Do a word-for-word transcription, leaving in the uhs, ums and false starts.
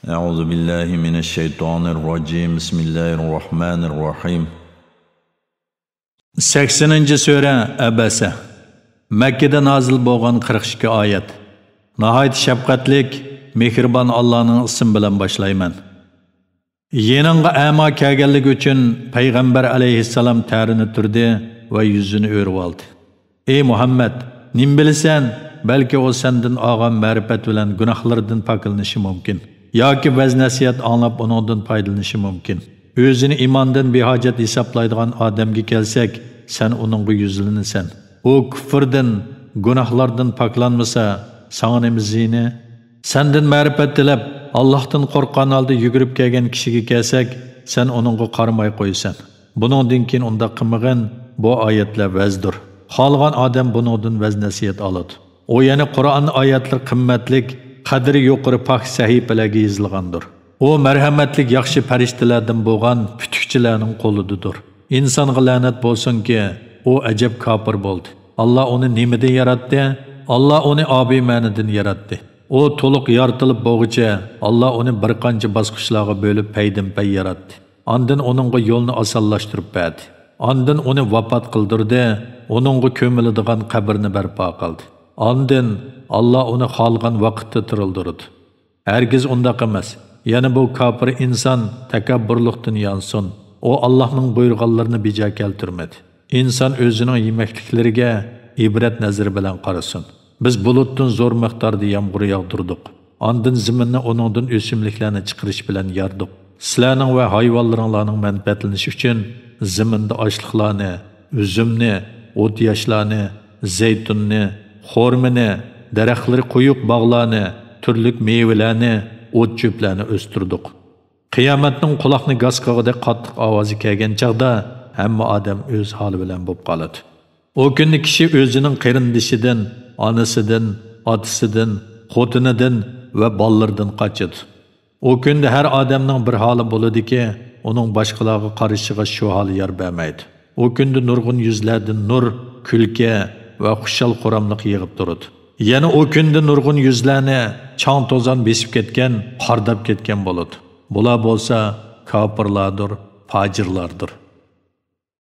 أعوذ بالله من الشيطان الرجيم. بسم الله الرحمن الرحيم. سەكسىنىنچى سۈرە، ئەبەسە. مەككىدە نازىل بولغان قىرىق ئىككى ئايەت. ناھايىتى شەپقەتلىك، مېھرىبان ئاللانىڭ ئىسمى بىلەن باشلايمەن. يېنىڭغا ئەما كەلگەنلىكى ئۈچۈن پەيغەمبەر ئەلەيھىسسالام تەرىنى تۈردى ۋە يۈزىنى ئۆرۈۋالدى. ئى مۇھەممەد، نېمە بىلىسەن؟ بەلكى ئۇ سەندىن ئالغان مەرىپەت بىلەن گۇناھلىرىدىن پاكلىنىشى مۇمكىن. ياكى ۋەز-نەسىھەت ئاڭلاپ ئۇنىڭدىن پايدىلىنىشى مۇمكىن. ئۆزىنى ئىماندىن بىھاجەت ھېسابلايدىغان ئادەمگە كەلسەك، سەن ئۇنىڭغا يۈزلىنىسەن. ئۇ كۇفرىدىن، گۇناھلاردىن پاكلانمىسا، ساڭا نېمە زىيىنى؟ سەندىن مەرىپەت تىلەپ، ئاللاھتىن قورققان ھالدا يۈگۈرۈپ كەلگەن كىشىگە كەلسەك، سەن ئۇنىڭغا قارىماي قويىسەن. بۇنىڭدىن كېيىن ئۇنداق قىلمىغىن، بۇ ئايەتلەر ۋەزدۇر. خالىغان ئادەم بۇنىڭدىن ۋەز-نەسىھەت ئالىدۇ. ئۇ يەنى قۇرئان ئايەتلىرى قىممەتلىك، قەدرى يۇقىرى پاك سەھىپىلەرگە يېزىلغاندۇر. ئۇ مەرھەمەتلىك ياخشى پەرىشتىلەردىن بولغان پۈتۈكچىلەرنىڭ قولىدىدۇر. ئىنسانغا لەنەت بولسۇنكى، ئۇ ئەجەب كاپىر بولدى. ئاللا ئۇنى نېمىدىن ياراتتى؟ ئاللا ئۇنى ئابىمەنىدىن ياراتتى. ئۇ تولۇق يارىتىلىپ بولغۇچە، ئاللا ئۇنى بىر قانچە باسقۇچلارغا بۆلۈپ پەيدىنپەي ياراتتى. ئاندىن ئۇنىڭغا يولنى ئاسانلاشتۇرۇپ بەردى. ئاندىن ئۇنى ۋاپات قىلدۇردى، ئۇنىڭغا كۆمۈلىدىغان قەبرىنى بەرپا قىلدى. ئاندىن ئاللا ئۇنى خالىغان ۋاقىتتا تىرىلدۈردى. ھەرگىز ئۇنداق ئەمەس. يەنە بۇ كاپىر ئىنسان تەكەببۇرلۇقتىن يانسۇن. ئۇ ئاللاھنىڭ بۇيرۇغانلىرىنى بېجا كەلتۈرمىدى. ئىنسان ئۆزىنىڭ يېمەكلىكلىرىگە ئىبرەت نەزىرى بىلەن قارىسۇن. بىز بۇلۇتتىن زور مىقداردا يامغۇر ياغدۇردۇق. ئاندىن زېمىننى ئۇنىڭدىن ئۆسۈملۈكلەرنى چىقىرىش بىلەن ياردۇق. سىلەرنىڭ ۋە ھايۋانلىرىڭلارنىڭ مەنپەئەتلىنىشى ئۈچۈن زېمىندا ئاشلىقلارنى، ئۈزۈمنى، ئوت-ياشلارنى، زەيتۇننى، خورمىنى، دەرەخلىرى قويۇق باغلارنى، تۈرلۈك مېۋىلەرنى، ئوت-چۆپلەرنى ئۆستۈردۇق. قىيامەتنىڭ قۇلاقنى گاس قىلغۇدەك قاتتىق ئاۋازى كەلگەن چاغدا ھەممە ئادەم ئۆز ھالى بىلەن بولۇپ قالىدۇ. ئۇ كۈندە كىشى ئۆزىنىڭ قېرىندىشىدىن، ئانىسىدىن، ئاتىسىدىن، خوتۇنىدىن ۋە بالىلىرىدىن قاچىدۇ. ئۇ كۈندە ھەر ئادەمنىڭ بىر ھالى بولىدۇكى، ئۇنىڭ باشقىلارغا قارىشىغا شۇ ھال يار بەرمەيدۇ. ئۇ كۈندە نۇرغۇن يۈزلەردىن نۇر، كۈلكە ۋە خۇشال-خۇراملىق يېغىپ تۇرىدۇ. يەنە ئۇ كۈندە نۇرغۇن يۈزلەرنى چاڭ-توزان بېسىپ كەتكەن، قارداپ كەتكەن بولىدۇ. بۇلار بولسا كاپىرلاردۇر، پاجىرلاردۇر.